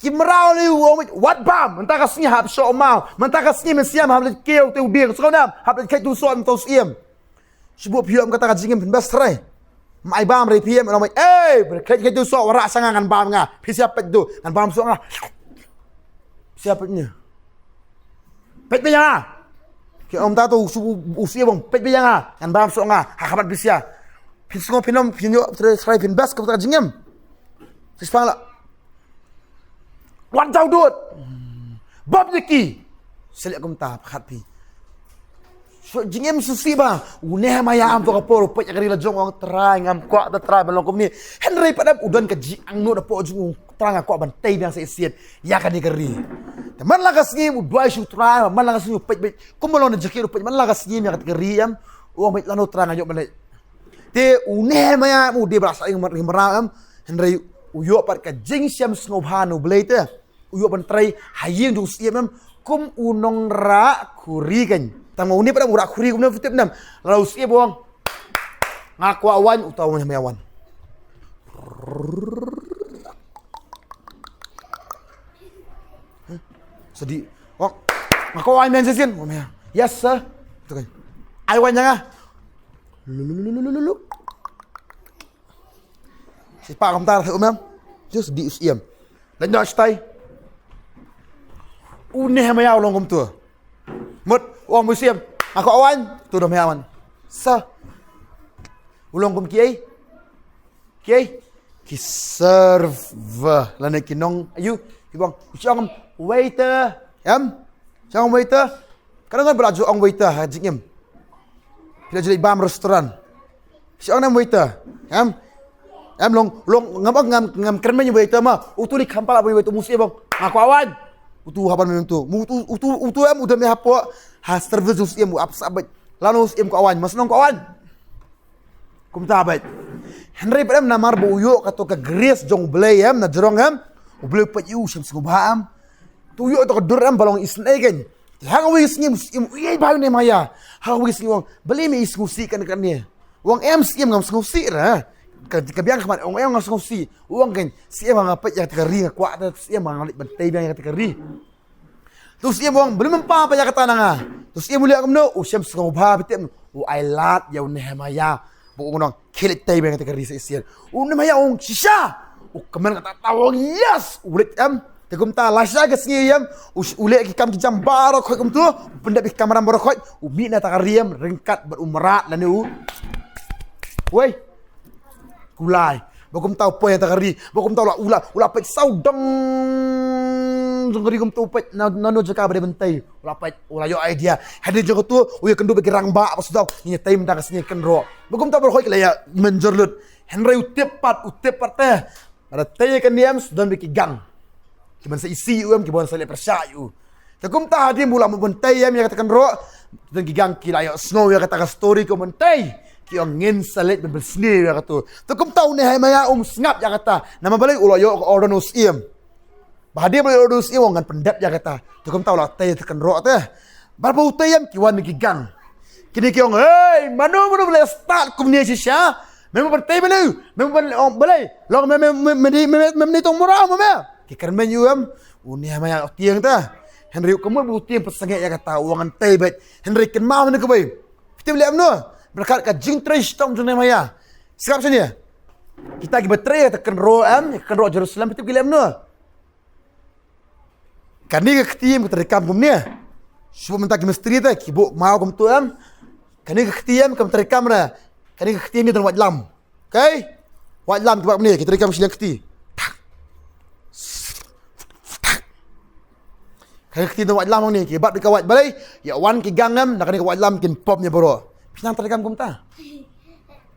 Ki mraw lei u ong wat bam, mynta ka sngi hap shoh maw. Mynta ka sngi mynsiem hap leit kiew te u dieng. Sngewbha hap leit kheit tu soh mynta u siem. Shu buh phi ïoh em kata ka jingim phin best trai. Ma ai bam re phi em, ong mai, "Ei, bre khleit khleit tu soh, wa rah sha nga ngan bam nga. Phi sia peit tu, ngan bam soh nga." Sia peit ni. Peit beit ïa nga. Ki ong ta tu, shu u sia bong, peit beit ïa nga, ngan bam soh nga. Ha khamat phi sia. Phin sngew phin ym, phin ïoh trai, trai phin best kata ka jingim. Sa shipang la. Wan jaw dud. Bam ïa ki. Sa leh kumta, pyrkhat phi. Shu jingim shu sih ba. U Nehemiah am tu ka por, u peit ïa ka ri la jong, u ong Trai, ngam kwah te Trai ban long kumne. Hynrei pat em u don ka jingangnud hapoh jong u, Trai nga kwah ban tei biang sa shisien ïa kane ka ri. Te man la ka sngi u duwai sha u Trai, man la ka sngi u peit beit. Kumba long na jaka u peit, man la ka sngi ïa kata ka ri em. U ong beit lano Trai nga ïoh ban leit. Te u Nehemiah em u dei ba la shah ring mraw em. Hynrei u ïoh pat ka jingshem sngewbha na u Blei te. U ïoh ban trei ha ïing jong u siem em kum u nongrah khuri kein. Tang ma une pat em u rah khuri kumne phi tip nem. Lada u siem u ong, "Nga kwah wan," uta u Nehemiah wan. Sa dih. Ong, "Nga kwah wan myn sa shisien." Wan myn. "Yes, sir." Uta kein. "Ai wan ïa nga." Lulu. Shipa kumta, um em. Just dih u siem. Leit noh shatai. U Nehemiah u long kumtu. Mut, u ong u siem. "Nga kwah wan." Uta u Nehemiah wan. Sa. U long kum kiei? Kiei? ki server lane ki nong, ayu, ki bong, u shong waiter, em? Shong waiter. Ka nong ba la ju ong waiter ha jingim. Phi la ju leit bam restaurant. Shong nem waiter, em? Em long, long, ngam, ngam, ngam kren men waiter ma. Utu li kham pala waiter, umu siem bong. Nga kwah wine. Utu haban men tu. Utu, utu, utu em, utu me hapo. Ha service u siem, u ap sabet. Lano u siem kwah wine, mas nong kwah wine. Kumta beit. Hynrei pat em namar ba u ïoh kato ka grace jong U Blei em, na jrong em. U Blei pat ïoh u shem sngewbha em. Tu u ïoh to ka dur em ba long isynei kein. Te ha kawei ka sngi u siem u ïai bha ïa u Nehemiah. Ha kawei ka sngi u ong, balei me i sngewsih kane kane. U ong em siem ngam sngewsih ra. Ka, ka biang khmat u ong em ngam sngewsih. U ong kein, siem nga peit ïa kata ka ri nga kwah te siem nga leit ban tei biang ïa kata ka ri. Tu siem u ong, balei mem pan pat ïa kata na nga. Tu siem u leh kumno, u shem sngewbha beit em, u ai lad ïa u Nehemiah. Ba u nong, khie leit tei biang ïa kata ka ri sa shisien. U Nehemiah u ong, shisha. U kmen kata ta u ong, yes. U leit em, te kumta lashai ka sngi em, u sh-, u leh ki kam ki jam baroh khoit kumtu, u pyndep ïa ki kamram baroh khoit, u mih na kata ka ri em, ryngkat bad u mrad lane u. Wei. Kulai. Ba kumta u poi ha kata ka ri. Ba kumta u la, u la, u la peit sawdong jong ka ri kumta u peit na, na, na jaka ba dei ban tei. U la peit, u la ïoh idea. Hadien jong katu, u ïakynduh bad ki rangbah ba sdang. Ngin ïa tei mynta ka sngi kynroh. Ba kumta baroh khoit ki la ïa mynjur lut. Hynrei u tip pat, u tip pat te. Lada tei ïa kane em, sdang bad ki gang. Ki ban sa isih ïa u em, ki ban sa leh pyrshah ïa u. Te kumta hadien ba u la mut ban tei em ïa kata kynroh. Te ki gang ki la ïohsngew ïa kata ka story ka ban tei. Ki ong ngin sa leit ban pynsniew ïa katu. Te kumta u Nehemiah um sngap ïa kata. Namar balei u la ïoh ka order na u syiem. Ba hadien ba u la ïoh order na u syiem u ong ngan pyndep ïa kata. Te kumta u la tei ïa kata kynroh te. Bad ba u tei em ki wan na ki gang. Kine ki ong, "Hei, mano mano ba la start kumne shisha? Mem ban tei balei? Mem ban ong balei? Long mem, mem, mem, mem, mem ni tong mura mem." Ki kren men ïa u em. U Nehemiah u tieng ta. Hynrei u kynmaw ba u tieng pat sangeh ïa kata u ong ngan tei beit. Hynrei kynmaw ne kawei. Phi tip leh mano. Berkat ka jingtrei shitom jong u Nehemiah. Sngap shane. Kita kiba trei ïa kata kynroh em, ïa ka kynroh Jerusalem, phi tip ki leh mano. Kane ka kti em ka treikam kumne. Shu mynta ki mistri te ki buh maw kumtu em. Kane ka kti em ka treikam re. Kane ka kti em ni don wait lam. Okay? Wait lam ki buh kumne ki treikam shiliang kti. Kane ka kti don wait lam ni ki bat ka wait balei. Ïa wan ki gang em na kane ka wait lam kin pom ïa baroh. Phi nang treikam kumta.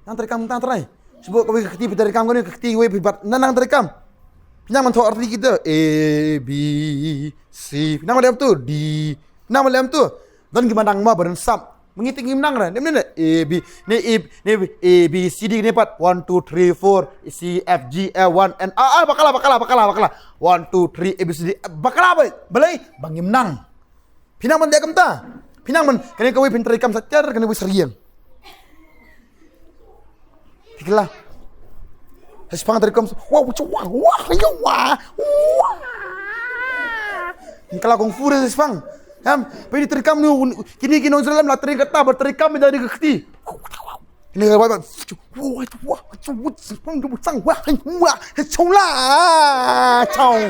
Nang treikam, nang trai. Shu buh kawei ka kti, phi treikam kane ka kti, wei phi bat. Nang, nang treikam. Phi nang ban thoh arti kita. A, B, C. Phi nang ban lem tu. D. Phi nang ban lem tu. Don ki ba nang ma ba don sap. Mengi ting kim nang ra. Ni, ni, ni. A, B, ni, A, ni, A, B, C, D, ni pat. One, two, three, four, C, F, G, A, one, and, ah, ah, bakala, bakala, bakala, bakala. One, two, three, A, B, C, D. Bakala, bai. Balei? Ba ngim nang. Phi nang ban leh kumta. Phi nang ban, kane kawei phin treikam sa ter, kane kawei sa riang. Phi kla. Sa shiphang treikam sa, wah, wah, wah, wah, wah, wah. Kala kung fu sa shiphang. Em, phi treikam ni, kine ki nong Israel la treikam kata, ba treikam ïa kane ka kti. Kine ka wah, wah, wah, wah, wah, wah, wah, wah, wah, wah, wah.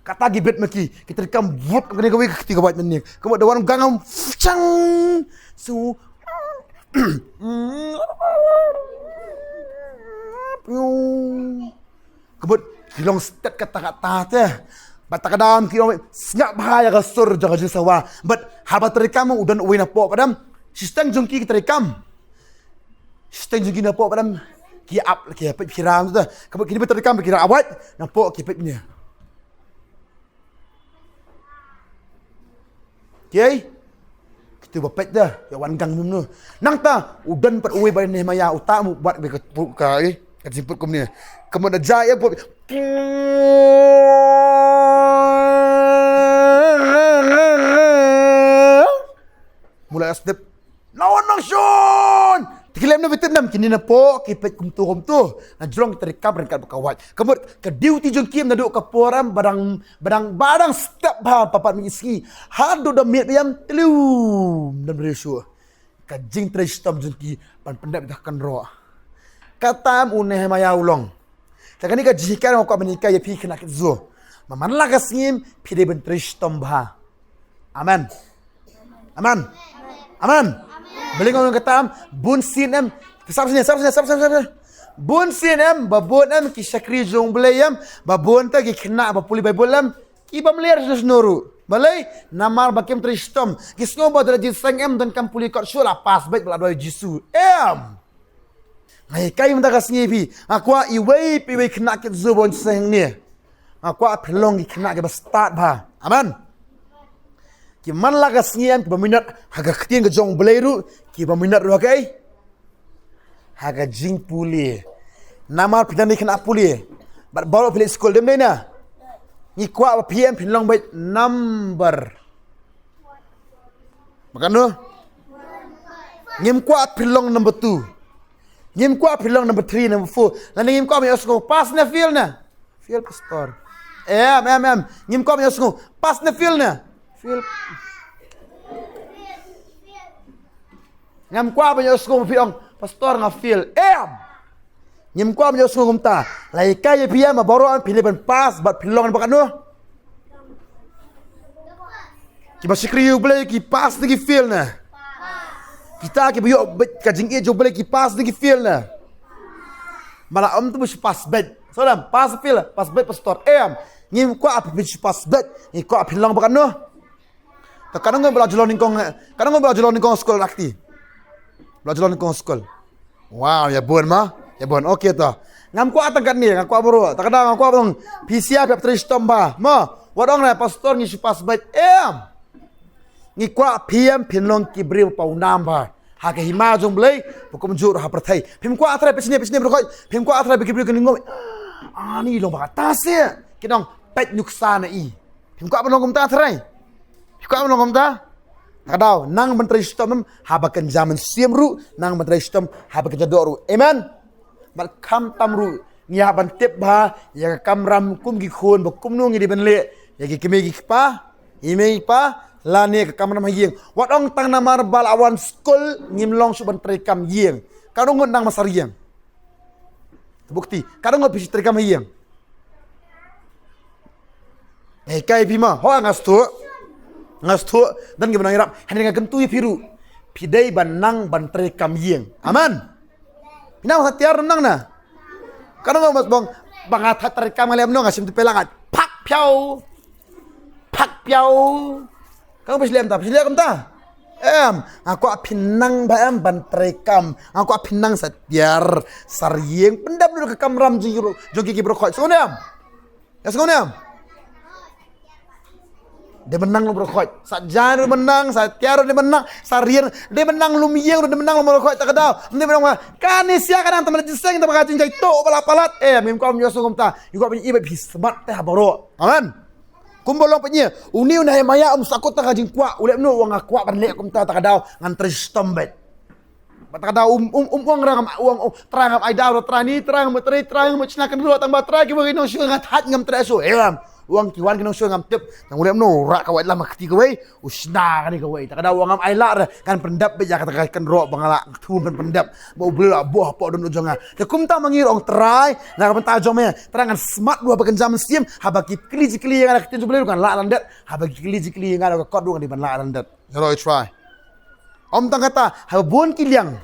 Kata ki bet ma ki, ki treikam vut kane kawei ka kti ka wait mynne. Ka wait da wan gang em chang. So. Ka bet ki long stet kata kata te. Bad ta ka dam ki long sngap bha ïa ka sur jong ka jingsawa. Bad haba treikam u don uwei na pok padam. Shiteng jong ki treikam. Shiteng jong ki na pok padam. Ki ap ki ap ki ram tu. Ka bet ki treikam ki ram awat na pok ki pet ni. Kiei? Kitu ba peit dah, ïa wan gang mum nu. Nangta, u don pat uwei ba Nehemiah, uta mu bat ba ka, ka, eh, ka jingput kumne. Ka mut da jia ïa put. Mula step. Lawan nang shon. Te ki lem na bitin nam kini na po, ki peit kumtu kumtu. Na jrong ki treikam ryngkat bad ka wait. Ka mut ka duty jong ki em naduh ka por em ba dang, ba dang, ba dang step bha papat minit sngi. Haduh da miet biang tliu. Nam riu shu. Ka jingtrei shitom jong ki ban pyndep da ka kynroh. Kata em u Nehemiah u long. Te kane ka jinghikai nga kwah ban hikai ïa phi khynnah kito. Ba man la ka sngi em phi dei ban trei shitom bha. Amen. Amen. Amen. Balei nga ong kata em, bun sien em, Sap sini, sap sini, sap sini, sap sini. Bun sien em, ba bun em ki shakri jong Blei em, ba bun te ki khynnah ba pule Baibl em, ki bym leh shuh shuh ruh. Balei? Namar ba kim trei shitom. Ki sngew ba da la jingseng em, donkam pule kot shuh, la pass beit ba la duwai Jisu. Em. Nga hikai mynta ka sngi phi. Nga kwah iwei pa iwei khynnah kit zu ba wan seng ne. Nga kwah phi long ki khynnah kiba stad bha. Amen. Ki man la ka sngi em, kiba minot ha ka ktien ka jong Blei ruh, kiba minot ruh ha kaei? Ha ka jingpule. Namar phi dang dei khynnah pule. Bad baroh phi leit skul, dei ne em? Ngi kwah ba phi em phin long beit number. Ba katno? Ngim kwah phin long number two. Ngim kwah phin long number three, number four. Lane ngim kwah ban ïohsngew pass ne fail ne? Fail, pastor. Em, em, em. Ngim kwah ban ïohsngew pass ne fail ne? Fail. Ngam kwah ban ïohsngew phi ong, pastor, nga fail. Em. Ngim kwah ban ïohsngew kumta. La hikai ïa phi em, baroh em phi leh ban pass bad phin long ba katno? Kiba shakri ïa U Blei ki pass ne ki fail ne? Kita kiba ïoh beit ka jingïeit jong U Blei ki pass ne ki fail ne? Mala ym tu ba shu pass beit. Sngewdam, pass fail, pass beit pastor. Em, ngim kwah phi shu pass beit. Ngi kwah phin long ba katno? Ta katno ngi ba la jlong nyngkong, katno ngi ba la jlong nyngkong skul rakti. Ba la jlong nyngkong skul. Wow, ïa bun ma, ïa bun. Okay ta. Ngam kwah tang katne, nga kwah baroh. Ta ka daw nga kwah ba long phi sia phi ap trei shitom bha. Ma, wat ong na pastor ngi shu pass beit. Em. Ngi kwah phi em phin long ki briew pawnam bha. Ha ka hima jong Blei, ba kumjuh ha pyrthei. Phim kwah trai phi sngewbha, phi sngewbha baroh khoit. Phim kwah trai ba ki briew kin ngop. Ani long ba kata se. Kin ong peit nuksa na i. Phim kwah ban long kumta trai. Phim kwah ban long kumta. Ka daw, nang ban trei shitom em, haba kynja mynsiem ruh, nang ban trei shitom, haba kynja doh ruh. Amen. Bad khamtam ruh, ngi hap ban tip bha, ïa ka kamram kum ki khun, ba kumno ngi dei ban leh, ïa ki kmie ki kpa, i mei i pa, lane ka kamram ha ïing. Wat ong tang namar ba la wan skul, ngim long shuh ban trei kam ïing. Katno ngut nang ma sar ïing. Bukti, katno ngut phi trei kam ha ïing. Nga hikai phi ma, ho nga sngewthuh. Nga sngewthuh, don kiba nang ïarap, hynrei nga kyntu ïa phi ruh. Phi dei ban nang ban trei kam ïing. Amen. Phi nang sa tiar nang na. Katno ngut mas bong, ba nga thait trei kam nga leh kumno nga shim tu pela nga. Phak phiaw. Phak phiaw. Katno phi shu leh kumta, phi shu leh kumta. Em, nga kwah phin nang bha em ban trei kam. Nga kwah phin nang sa tiar, sa ïeng, pyndep lut ka kamram jong ki, jong ki, ki baroh khoit. Sngewdam. Ïa sngewdam. Dei ban nang lum baroh khoit. Sa jan ruh ban nang, sa tiar ruh dei ban nang, sa riang dei ban nang, lum ïeng ruh dei ban nang lum baroh khoit, ta ka daw. Dei ban nang ma, kane sia ka dang tang ban jingseng, tang ban ka jingjia to ba la palat. Em, ngim kwah ban ïohsngew kumta. Ngi kwah ban ïohi ba phi smat te ha baroh. Amen. Kumba long pynïa, une u Nehemiah um sahkut tang ka jingkwah, u leh kumno, u ong nga kwah ban leh kumta, ta ka daw ngan trei shitom beit. Bad ta ka daw um, um, um ong ra ngam, u ong, u ong, Trai ngam ai daw, Trai ni, Trai ngam trei, Trai ngam shna kynroh, tang ba Trai kiba ngi nongshun nga thait ngam trei shuh, eh, ngam. U ong ki wan ki nongshun ngam tip, tang u leh kumno, u rah kawei lam ha kti kawei, u shna kane kawei. Ta ka daw u ong ngam ai lah re, ngan pyndep beit ïa kata ka kynroh ba nga la thum ban pyndep. Ba U Blei la buh hapoh dohnud jong nga. Te kumta ma ngi ruh ong Trai, na ka bynta jong me, Trai ngan smat ruh haba kynja mynsiem, haba ki kylli jingkylli ïa nga da ka ktien jong U Blei ruh ngan lah lyndet, haba ki kylli jingkylli ïa nga da ka kot ruh ngan dei ban lah lyndet. Ïaroh ïa Trai. Ym tang kata, haba bun ki liang.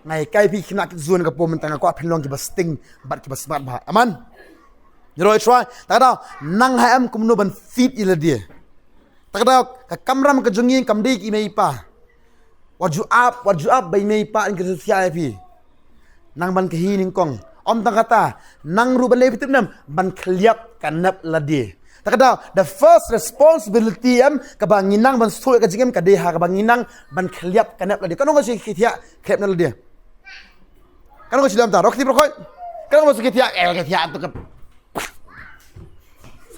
Nga hikai phi khynnah kit zone ka pom mynta nga kwah phin long kiba sting bad kiba smat bha. Amen. Ïaroh ïa Trai. Ta ka daw, nang ha em kumno ban fit ïa lade. Ta ka daw, ka kamram ka jong ngi kam dei ki mei pa. Wat ju ap, wat ju ap ba i mei i pa in ka ju thiah ïa phi. Nang ban kynhih nyngkong. Ym tang kata, nang ruh ban leh, phi tip ne em, ban khylliap ka nep lade. Ta ka daw, the first responsibility em, kaba ngi nang ban sngewthuh ïa ka jingim ka dei ha kaba ngi nang ban khylliap ka nep lade. Katno ka shu ki thiah ka nep lade. Katno ka shu leh mynta, rok ti rok khoi. Katno ka shu ki thiah, eh, ki thiah tu ka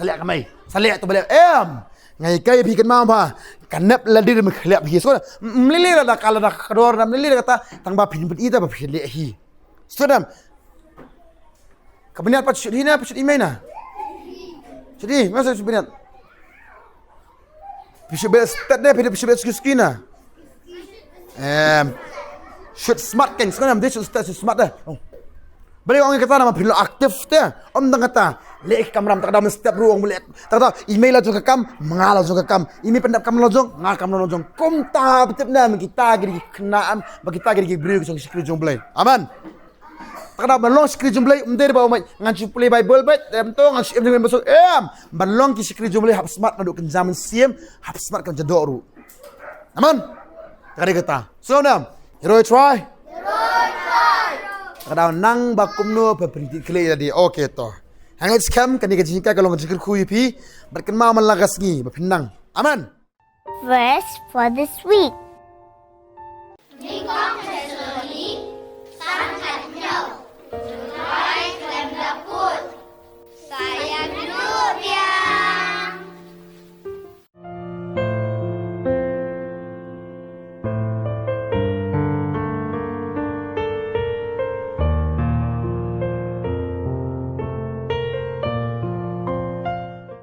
Sa leh ka mei. Sa leh tu ba leh. Em. Nga hikai phi kynmaw ba ka nep lade ruh khylliap hi. So, mlili la da ka la da ka dor, mlili la kata, tang ba phin pyn-i ta ba phin leh hi. So dam. Ka bniat pat shut hi na, pat shut i mei na. Shut i, masa shut bniat. Phi shut bniat stet ne, phi shut bniat suki suki na. Em. Shut smart keng, sekarang dia shut stet, shut smart dah. Oh. Balei ong ïa kata namar phin long active te. Ym tang kata. Leh ki kamram, ta ka daw mynstep ruh ong leh. Ta ka daw i mei la jong ka kam, ma nga la jong ka kam. I mei pyndap kamram la jong, nga kamram la jong. Kumta ba tip ne em kita ki dei ki khynnah em, ba kita ki dei ki briew ki jong ki shakri jong U Blei. Amen. Ta ka daw ban long shakri jong U Blei ym dei ba u mei ngan shu pule Baibl beit, em to ngan shu im jingim ba suk, em. Ban long ki shakri jong U Blei hap smat naduh kynja mynsiem, hap smat kynja doh ruh. Amen. Ta ka dei kata. Sngewbha ne em? Hero try. Ta ka daw nang ba kumno ba phin kit khlieh ïa lade. Okay to. Hangne skhem kane ka jingkyrkhu ka long ka jingkyrkhu ïa phi. Bad kynmaw man la ka sngi ba phin nang. Amen. Verse for this week.